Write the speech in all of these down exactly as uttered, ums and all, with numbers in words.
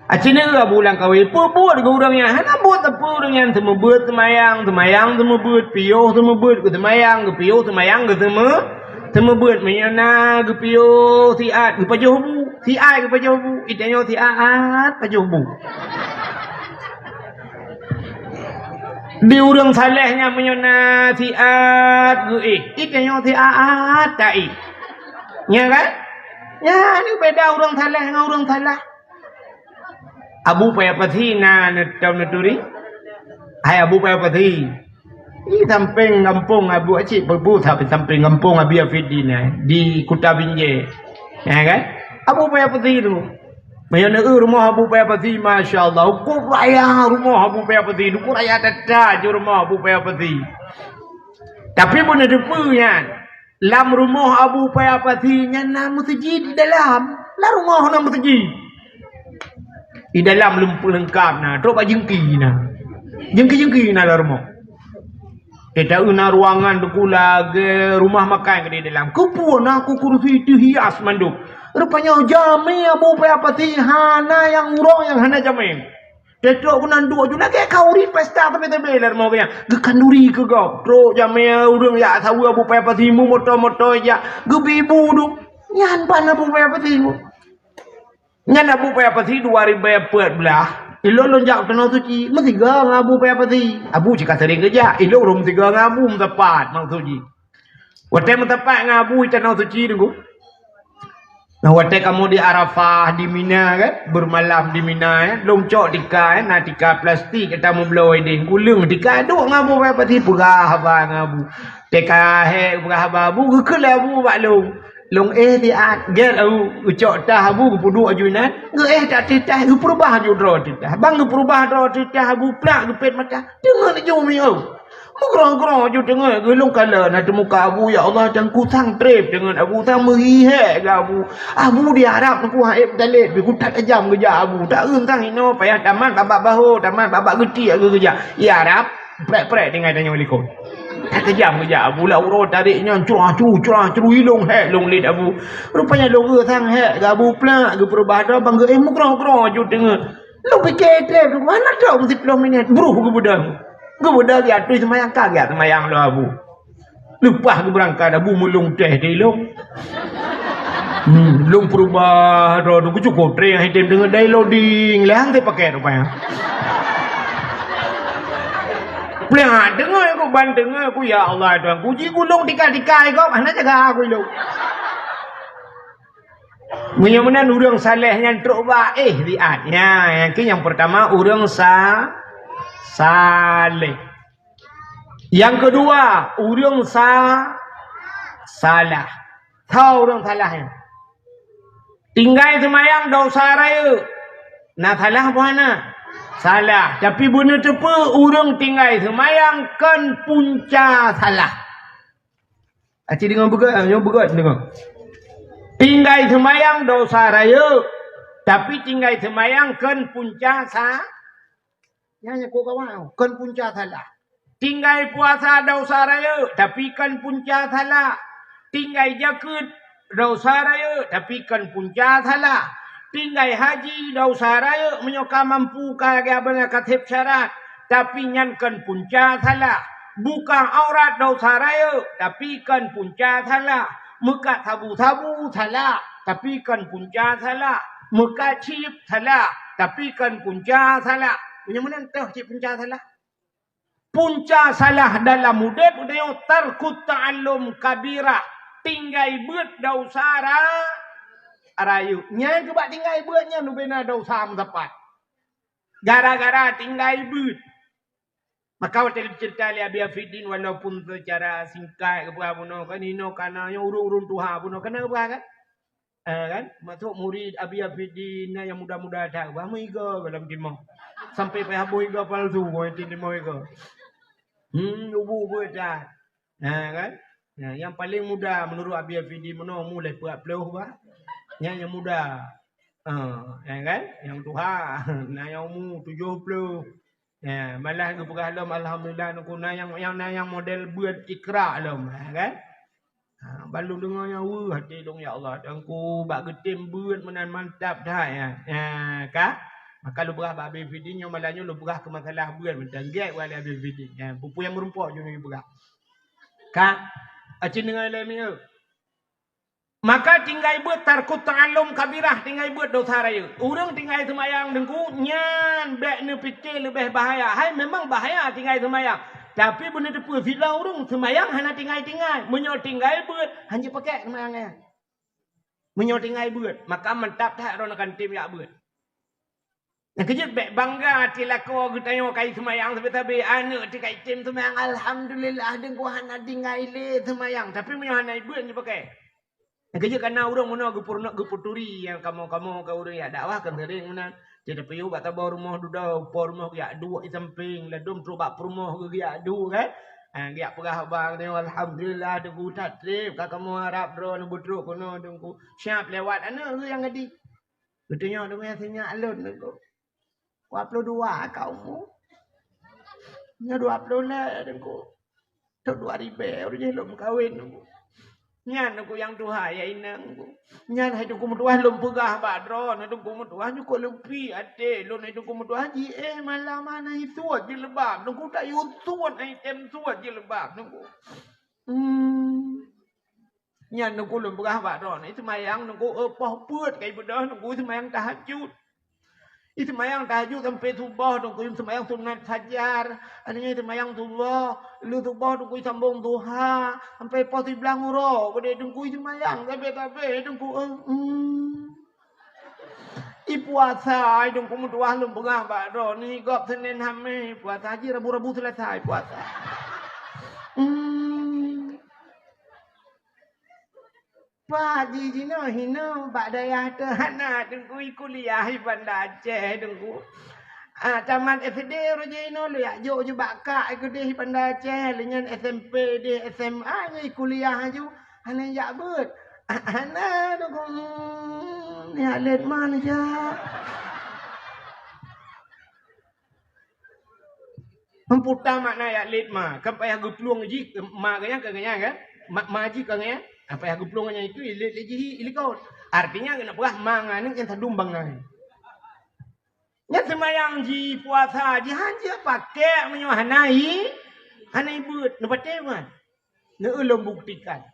Aci neu Abu Langkawi, peubuet keu ureuëng nyan, hana buet sapeue ureuëng nyan, seumeubeuet seumayang, seumayang seumeubeuet, piôh seumeubeuet keu seumayang, geupiôh seumayang geuseumeu-, seumeubeuet. Meunyoe na geupiôh siat, geupajoh bu, siat geupajoh bu, itanyoe siat pajoh bu. Di ureuëng saleh nyan meunyoe na siat geuéh, itanyoe siat taéh. Nya kan? Nya ni beda ureuëng saleh ngon ureuëng salah. Abu Paya Pasi na neutau neuturi. Hai Abu Paya Pasi. Di sampéng gampông Abu Acik Pebu, sampéng gampông Abi Afidin na di Kuta Binjai. Ya kan? Abu Paya Pasi tu. Meunyoe neueu rumoh Abu Paya Pasi, masya Allah, ukoe raya rumoh Abu Paya Pasi, ukoe raya tata ju rumoh Abu Paya Pasi. Tapi beuneuteupeu nyan, lam rumoh Abu Paya Pasi nyan na meuseujid di dalam. Lam rumoh na meuseujid. Di dalam leumpah leungkab na, trok bak jeungki na. Jeungki-jeungki na lam rumoh. Teuta na ruangan teungku lagée rumah makan keudeh dalam. Keupeue na ku kursi teuhias mandum. Rupanya jamé Abu Paya Pasi hana nyang uroe nyang hana jamé. Teutrok keunan duek ju lagée khanduri pesta sabe-sabe lam rumoh geuh nyan. Geukhanduri keu gob. Trok jamé ureuëng jak saweue Abu Paya Pasi meumoto-moto jak geubi bu du. Nyan ban Abu Paya Pasi. Nyan Abu Paya Pasi dua ribée peuet blah. Ilôn lôn jak u Tanoh Suci, meusigoe ngon Abu Paya Pasi. Abu cit ka sering geujak, ilôn rhom meusigoe ngon Abu meusapat maksud jih. Watée meusapat ngon Abu i Tanoh Suci teungku. Nah, watée kamoe di Arafah, di Mina kan, bermalam di Mina ya, lôn cok tika ya, na tika plastik ata meubloe deh, guleueng tika duek ngon Abu Paya Pasi peugah haba ngon Abu. Teuka hék peugah haba Abu, geukheun lé Abu bak lôn. Lôn éh siat, gét Abu, geucok tah Abu, geupeuduek aju inan, geuéh tak teuh tah, geupeurubah aju droe teuh tah. Ban geupeurubah droe teuh tah Abu plak geupét mata, teungeut aju miôh. Meugroe-groe aju teungeut, geulôn kalon na teumuka Abu, ya Allah, teungku sang treb teungeut Abu, sang meuhi hék geu Abu. Abu di Arab teungku hana ék meutaleb, beukutat tajam geujak Abu. Taeun sang inoe payah tamat babak bahô, tamat babak geutiek geuh geujak. Di Arab, prek-prek tinggai tanyoe likot. Tajam geujak Abu, lam uroe tarek nyan, curah cu, curah cu, ilôn hék lôn lét Abu. Rupanya lôn geuh sang hék geu Abu plak, geupeurubah droe, ban geuéh meugroe-groe aju teungeut. Lôn pike treb, hana trok meusiploh minét, bruh geubeudôh. Geubeudôh geujak ateueh seumayang, ka geujak seumayang lom Abu. Leupah geubeurangkat Abu meulông teh di lôn. Hmm, lôn peurubah droe, lôn keucukôp treb, hai tem deungon dai loding, lé han teupakai rupanya. Plak deungon ku, ban deungon ku, ya Allah, Tuhan, ku jigulong tika-tika gob, hana jaga ku ilôn. Meunyoe meunan ureuëng saleh nyan trok bak éh siat. Nya, nyang keu nyang pertama ureuëng sa-, saleh. Nyang keudua, ureuëng sa-, salah. Tho ureuëng salah nyan. Tinggai seumayang dosa rayeuk. Na salah peue hana? Salah. Tapi beuneuteupeu ureuëng tinggai seumayang kon punca salah. Aci deungoe beugét, nyoe beugét deungoe. Tinggai seumayang dosa rayeuk, tapi tinggai seumayang kon punca sa-, nyan nyang kok kawan, kon punca salah. Tinggai puasa dosa rayeuk, tapi kon punca salah. Tinggai jakeuet dosa rayeuk, tapi kon punca salah. Tinggai haji dosa rayeuk, meunyoe ka mampu ka, ka beuna ka sép syarat, tapi nyan kon punca salah. Buka aurat dosa rayeuk, tapi kon punca salah. Meukat sabu-sabu salah, tapi kon punca salah. Meukat chip salah, tapi kon punca salah. Meunyoe meunan toh cit punca salah. Punca salah dalam udép, udép nyoe tarkut ta'allum kabirah, tinggai beuet dosa ra-, rayeuk. Nyan keuh bak tinggai beuet nyan leubeh na dosa meusapat. Gara-gara tinggai beuet. Maka watée geuceurita lé Abi Afidin, walaupun secara singkat geupeugah bunoe kan, inoe kana nyang ureuëng-ureuëng tuha bunoe kana geupeugah kan? Eh, kan? Masuk murid Abi Afidin na nyang muda-muda that, bah meuiga dalam timah. Sampai payah boh iga palsu, boh timoh iga. Hmm, ubu-ubu that. Nah, kan? Nah, nyang paling muda menurut Abi Afidin meunoe umur lhée peuet ploh bah. Nyang, nyang muda. Ah, ya kan? Nyang tuha, na nyang umur tujoh ploh. Ya, malah geupeugah lom, alhamdulillah, nungku na nyang, nyang, na nyang model beuet ikra lom, ya kan? Ha, ban lôn deungoe nyan weueh até lôn, ya Allah, Teungku, bak geutem beuet meunan mantap that, ya. Ya, ka? Maka lôn peugah bak Abi Fidin nyoe malam nyoe lôn peugah keu masalah beuet mantong gét wali Abi Fidin. Ya, peue-peue nyang meurumpok jinoe lôn peugah. Ka, aci deungoe lé mieu. Maka tinggai beuet tarkut ta'allum kabirah, tinggai beuet dosa rayeuk. Ureuëng tinggai seumayang Teungku, nyan bék neupike leubeh bahaya. Hai memang bahaya tinggai seumayang. Tapi beuneuteupeu sidroe ureuëng seumayang hana tinggai-tinggai. Meunyoe tinggai beuet, hanjeuet pakek seumayang nyan. Meunyoe tinggai beuet, maka mantap that droeneuh kan tem jak beuet. Nyang keujeuet bék bangga até lakoe geutanyoe kai seumayang sabe-sabe, aneuëk teuka item seumayang, alhamdulillah, Teungku hana tinggai lé seumayang. Tapi meunyoe hana ibeuet jipakée. Nyang keujeuet kana ureuëng meunoe geupeurunoe geupeuturi nyang kamoe-kamoe ka ureuëng jak dakwah kan sering meunan. Jadi piôh bak tabah rumoh dudoe, po rumoh geujak duek di samping, ladom trok bak peurumoh geujak duek kan. Ha, geujak peugah haba nyoe, alhamdulillah Teungku that treb ka kamoe harab droeneuh beutrok keunoe Teungku. Siap lewat aneuëk geuh nyang gadi. Geutanyoe deungon sinyak lôn Teungku. Dua puluh dua ka umu. Nyoe dua puluh lhée Teungku. Thon dua ribée ureuëng jih lôn meukawen Teungku. Nyan Teungku nyang tuha ya inong Teungku. Nyan hai Teungku meutuah lôn peugah bak droeneuh Teungku meutuah nyoe kok leupi até lôn hai Teungku meutuah jiéh malam hana isuet jilbab Teungku tak isuet hai tem suet jilbab Teungku. Hmm. Nyan Teungku lôn peugah bak droeneuh, seumayang Teungku, eh, poh peuet kai beudôh Teungku seumayang tahajud. Seumayang tahajud sampai suboh Teungku seumayang sunat fajar. Aneuk nyan seumayang suboh, lheueh suboh Teungku sambong duha sampai poh siblaih uroe. Beudôh Teungku seumayang sabe-sabe Teungku, eh, hmm. I puasa, ai Teungku meutuah lôn peugah bak droeneuh, gob Senin Hamé puasa, ji Rabu-Rabu Selasa i puasa. Hmm. Pak ji jinoe hinoe bak dayah teuh hana Teungku i kuliah i Banda Aceh Teungku. Ah, tamat S D roh jinoe lôn jak jok ju bak kak i keudeh i Banda Aceh, lheueh nyan S M P deh S M A nyoe i kuliah aju. Hana jak beuet. Hana Teungku. Hmm, nyak lét ma neujak. Meuputa makna jak lét ma. Kan payah geuplueng jih ma geuh nyan keu geuh nyan kan? Ma, ma jih keu geuh nyan. Kan payah geuplueng nyan itu lét lé jih i likot. Artinya geuneuk peugah ma ngon aneuk nyang sadum bangai. Nyan seumayang jih, puasa jih, hanjeuet pakek meunyoe hana i, hana ibeuet. Neupatéh man? Neu lôn buktikan.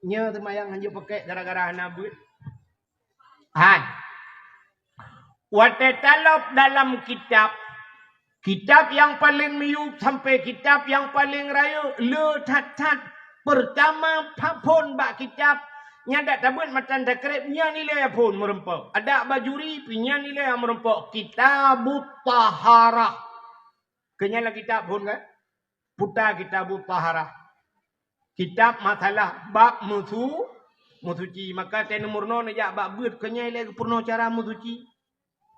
Nyoe seumayang hanjeuet pakek gara-gara hana beuet. Hai. Watée talop dalam kitab, kitab nyang paleng miyueb sampai kitab nyang paleng rayeuk le that-that, peurtama phon bak kitab, nyan dak tabeuet matan takreb nyan ilée phon meurumpok. Adak bajuri pih nyan ilée meurumpok. Kitabut Taharah. Keu nyan lam kitab phon kan? Puta Kitabut Taharah. Kitab masalah bab meusu-, meusuci. Maka teuh nomor noe neujak bak beuet keu nyan ilée geupeurunoe cara meusuci.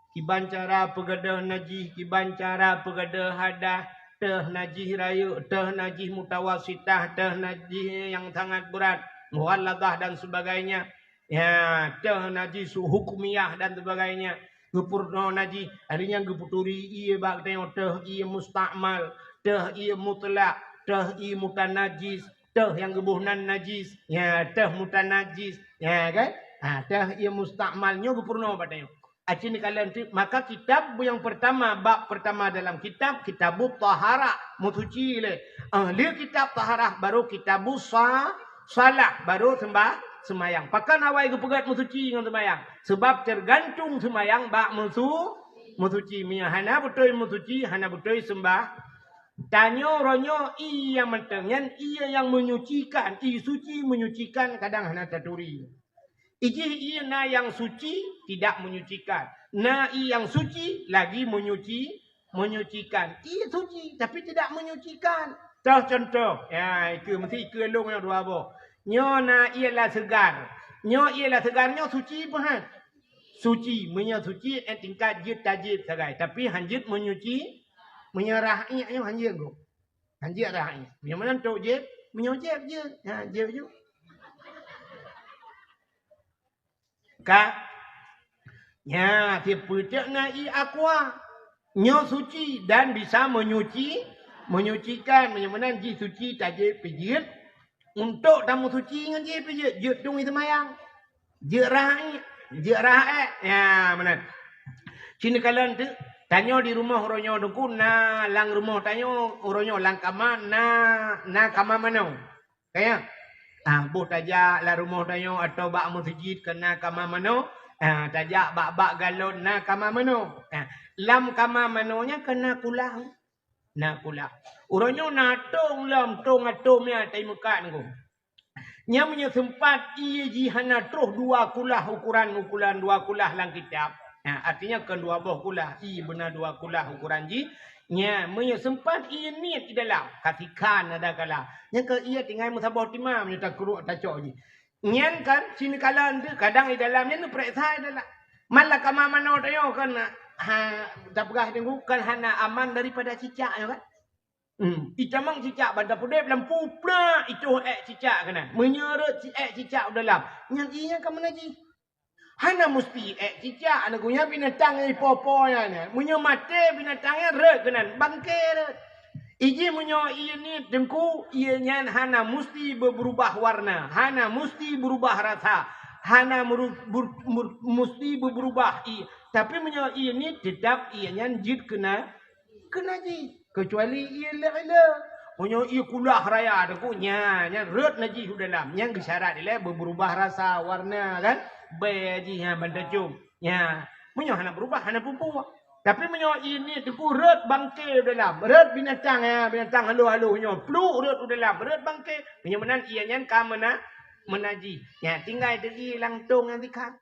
Kiban cara peugadôh najih, kiban cara peugadôh hadah, teuh najih rayeuk, teuh najih mutawasitah, teuh najih nyang sangat beurat, mughalladhah dan sebagainya. Ya, teuh najih su-, hukmiyah dan sebagainya. Geupeurunoe najih, artinya geupeuturi ié bak geutanyoe teuh ié mustakmal, teuh ié mutlak, teuh ié mutanajis, teuh nyang geuboh nan najis. Ya, teuh mutanajis. Ya kan? Ha, teuh ié mustakmal nyoe geupeurunoe bak tanyoe. Aci neukalon teuk, maka kitab nyang peurtama, bab peurtama dalam kitab, Kitabut Taharah, meusuci lé. Ah, lé kitab taharah, baru Kitabus sa-, salah, baru seumbah-, seumayang. Pakon awai geupeugét meusuci ngon seumayang? Sebab teugantung seumayang bak meusu-, meusuci. Meunyoe hana beutôi meusuci, hana beutôi seumbah. Tanyoe roh nyoe ié nyang mantong, nyan ié nyang menyucikan, ié suci menyucikan kadang hana taturi. Ijih ié na nyang suci, tidak menyucikan. Na ié nyang suci, lagi menyuci, menyucikan. Ié suci, tapi tidak menyucikan. Toh contoh, ya, ikeue, meusti ikeue lôn nyoe dua boh. Nyoe na ié la seugar. Nyoe ié la seugar nyoe suci peuhan? Suci. Meunyoe suci, eh, tingkat jeuet tajép sagai. Tapi hanjeuet menyuci, meunyoe rah ié nyoe hanjeuet gob. Hanjeuet rah ié. Meunyoe meunan trok jép, meunyoe jép jeuet. Ha, jép ju. Ka. Nya, sipeuteuk na ié aqua. Nyoe suci dan bisa menyuci, menyucikan. Meunyoe meunan jih suci tajép pih jeuet. Untuk tameusuci ngon jih pih jeuet, jeuet tueng seumayang. Jeuet rah ié, jeuet rah ék. Ya, meunan. Sinoe kalon teuk, tanyoe di rumoh uroe nyoe Teungku, na lam rumoh tanyoe uroe nyoe lam kama na, na kama manoe. Ka ya? Ah, boh tajak lam rumoh tanyoe atawa bak meuseujid ka na kama manoe. Ah, tajak bak-bak galon na kama manoe. Ah, lam kama manoe nyan ka na kulah. Na kulah. Uroe nyoe na tong lom, tong atôm nyan tai meukat Teungku. Nyan meunyoe seumpat ié jih hana troh dua kulah ukuran, ukuran dua kulah lam kitab. Ha, artinya kon dua boh kulah, ié beuna dua kulah ukuran jih. Nyan meunyoe seumpat ié niet di dalam, ka sikhan ada kala. Nyan keu ié tinggai meusaboh timah meunyoe takurok tacok jih. Nyan kan sinoe kalon teuk kadang di dalam nyan neupareksa di dalam. Malah kama manoe tanyoe kan, ha, tapeugah Teungku kan hana aman daripada cicak nyoe kan. Hmm, itamong cicak ban tapeudeb lam pu plak itoh ék cicak keunan. Meunyoe rhot si ék cicak u dalam, nyan ié nyan ka meunajih. Hana musti ék cicak, aneuk nyan binatang nyang ipo-po nyan. Meunyoe maté binatang nyan rhot keunan, bangke rhot. Iji meunyoe ié niet Teungku, ié nyan hana musti beubeurubah warna, hana musti beurubah rasa, hana meuru-, beur-, beur-, musti beubeurubah ié. Tapi meunyoe ié niet, teutap ié nyan jeuet keuna keuna jih, keucuali ié lé-lé. Meunyoe ié kulah raya Teungku, nyan, nyan rhot najih u dalam, nyan geusyarat ilée beubeurubah rasa, warna kan, bée jih nyan ban tacok. Nyan, meunyoe hana beurubah, hana peue-peue. Tapi meunyoe ié niet Teungku rhot bangke u dalam, rhot binatang, ya, binatang halôh-halôh nyoe, pluk rhot u dalam, rhot bangke, meunyoe meunan ié nyan ka meuna-, meunajih. Nyan, tinggai teugi lam tong nyang sikhan.